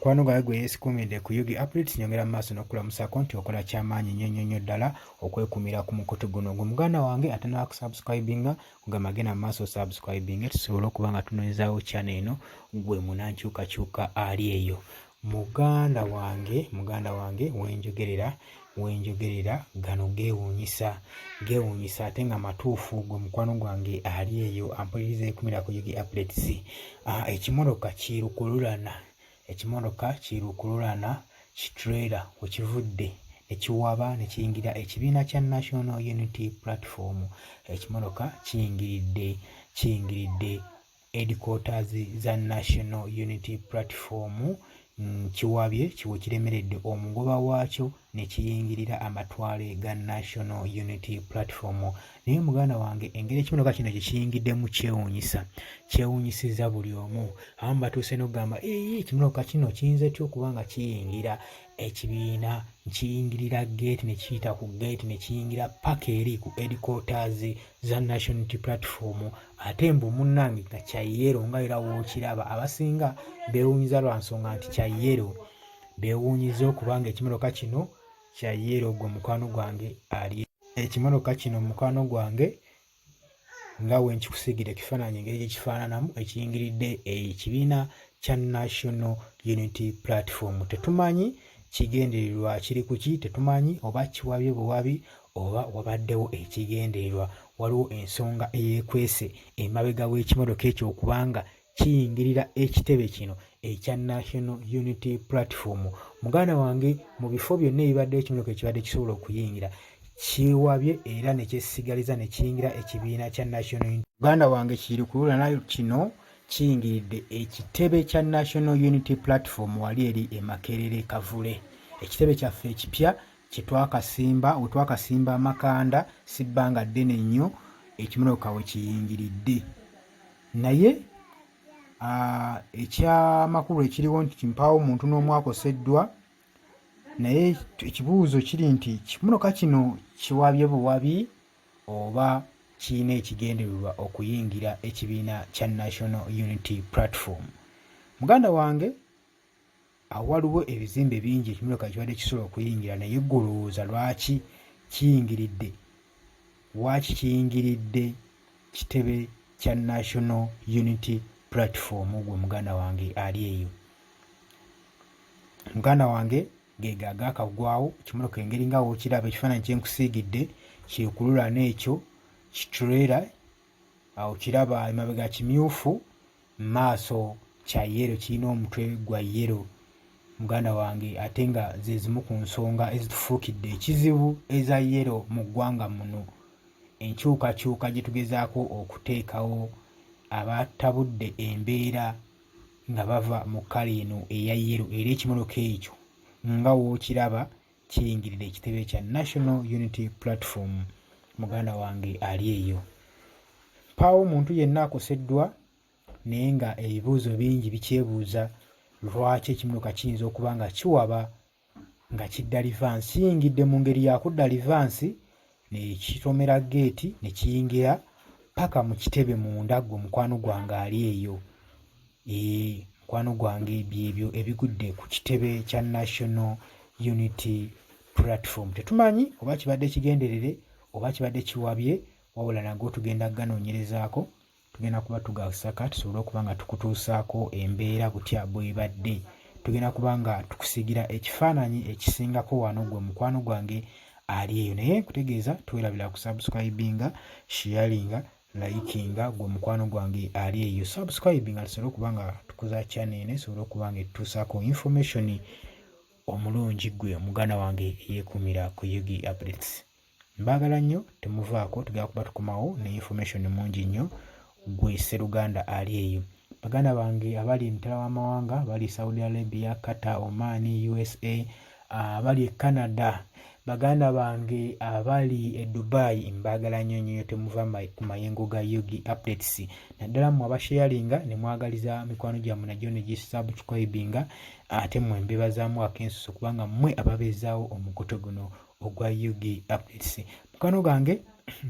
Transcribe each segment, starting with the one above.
Mukwano gwange gwe yeesikuumidde ku Ug Updates, nyongera mu maaso n'okukulamusaako nti okola kyamaanyi nnyo nnyo nnyo ddala okwekuumira ku mukutu guno. Gwe muganda wange atanaba kusubscribinga, kugamba genda mu maaso osubscribinge tusobole okuba nga tunoonyezaawo channel eno. Gwe munankyukakyuka ali eyo, muganda wange, muganda wange, wenjogerera wenjogerera gano geewuunyisa, geewuunyisa ate nga matuufu. Gwe mukwano gwange ali eyo ampuliriza ekumira ku Ug Updates, ekimotoka kirukululana, ekimotoka kirukululana, kitrailer wekivudde nekiwaba nekiyingira ekibiina kya National Unity Platform. Ekimotoka kiyingiridde, kiyingiridde headquarters za National Unity Platform, kiwabye kiwe kiremeredde omugoba waakyo ne kiyingirira amatwale ga National Unity Platform. Naye muganda wange, engeri ekimotoka kino gye kiyingiddemu kyewuunyisa, kyewuunyisizza buli omu. Abamu batuuse n'okugamba, "Ee, ekimotoka kino kiyinza etya okuba nga kiyingira ekibiina, kiyingirira geeti, ne kiyita ku geeti ne kiyingira paka eri ku headquarters za National Unity Platform?" Ate mbu munnange nga kya yellow, nga era wookiraba. Abasinga beewuunyiza lwa nsonga nti kya yellow, beewuunyiza okuba nga ekimotoka kino kya yellow. Gwe mukwano gwange ali, ekimotoka kino, mukwano gwange, nga we nkikusiigira ekifaananyi engeri gye kifaananamu, ekiyingiridde ekibiina kya National Unity Platform, tetumanyi kigendererwa kiri ku ki, tetumanyi oba kiwabye buwabi oba wabaddewo ekigendererwa, waliwo ensonga eyeekwese emabega w'ekimotoka ekyo okubanga kiyingirira ekitebe kino ekya National Unity Platform. Muganda wange, mu bifo byonna ebibaddeyo ekimotoka ekibadde kisobola okuyingira, kiwabye era ne kyesigaliza ne kiyingira ekibiina kya National Unity. Muganda wange, kirikululana kino kiyingiridde ekitebe kya National Unity Platform wali eri e Makerere Kavule, ekitebe kyaffe ekipya kyetwakasimba, we twakasimba amakanda si bbanga ddene nnyo, ekimotoka we kiyingiridde. Naye ekyamakulu ekiriwo nti mpaawo omuntu n'omu akoseddwa. Naye ekibuuzo kiri nti kimotoka kino kiwabye buwabi oba kirina ekigendererwa okuyingira ekibiina kya National Unity Platform? Muganda wange, awo waliwo ebizimbe bingi ekimotoka kibadde kisobola okuyingira, naye golowooza lwaki kiyingiridde, waaki kiyingiridde kitebe kya National Unity Platform? Gwe muganda wange ali eyo, muganda wange, gega agakagwawo. Ekimotoka engeri nga wookiraba ekifaananyi kyenkusiigidde kyekululana ekyo kitrailer awo kiraba emabega kimyufu, maaso kya yellow, kirina omutwe gwa yellow, muganda wange. Ate nga ze zimu ku nsonga ezitufuukidde ekizibu eza yellow mu ggwanga muno, enkyukakyuka gye tugezaako okuteekawo, abatabudde embeera nga bava mu kkala eno eya yellow. Era ekimotoka ekyo nga wookiraba kiyingirira ekitebe kya National Unity Platform. Muganda wange ali eyo, mpaawo omuntu yenna akoseddwa, naye nga ebibuuzo bingi bikyebuuza lwaki ekimotoka kiyinza okuba nga kiwaba nga kidda reverse, kiyingidde mu ngeri yakudda reverse nekitomera geeti ne kiyingira paka mu kitebe munda. Gwe mukwano gwange ali eyo, ee mukwano gwange, byebyo ebigudde ku kitebe kya National Unity Platform. Tetumanyi oba kibadde kigenderere oba kibadde kiwabye, wabula nago tugenda ganoonyerezaako, tugenda kuba tugasaka tusobole okuba nga tukutuusaako embeera butya bwebadde. Tugenda kuba nga tukusigira ekifaananyi ekisingako wano, gwe mukwano gwange ali eyo. Naye nkutegeeza, twerabira kusubscribinga, sharinga, likinga. Gwe mukwano gwange ali eyo, subscribinga tusobole okuba nga tukuza channel eno esobole okuba nga etutuusaako information omulungi. Gwe muganda wange eyeekuumira ku Ug Updates, mbaagala nnyo, temuvaako, tugenda kuba tukomawo ne information mungi nnyo. Gwe sseruganda ali eyo, baganda bange abali emitala w'amawanga, bali Saudi Arabia, Qatar, Oman, USA, abali e Canada, baganda bange abali e Dubai, mbaagala nnyo nnyo, temuva ku mayengo ga Ug Updates, naddala mmwe abasharinga ne mwagaliza mikwano gyammwe nagyo ne gisubscribinga. Ate mmwe mbebazaamu akensuso kubanga mmwe ababeezaawo omukutu guno ogwa Ug Updates. Mukwano gange,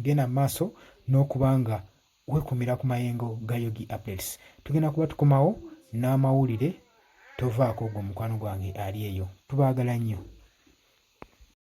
genda mu maaso n'okuba nga weekumira ku mayengo ga Ug Updates. Tugenda kuba tukomawo n'amawulire. Tovaako gwe mukwano gwange ali eyo, tubaagala nnyo.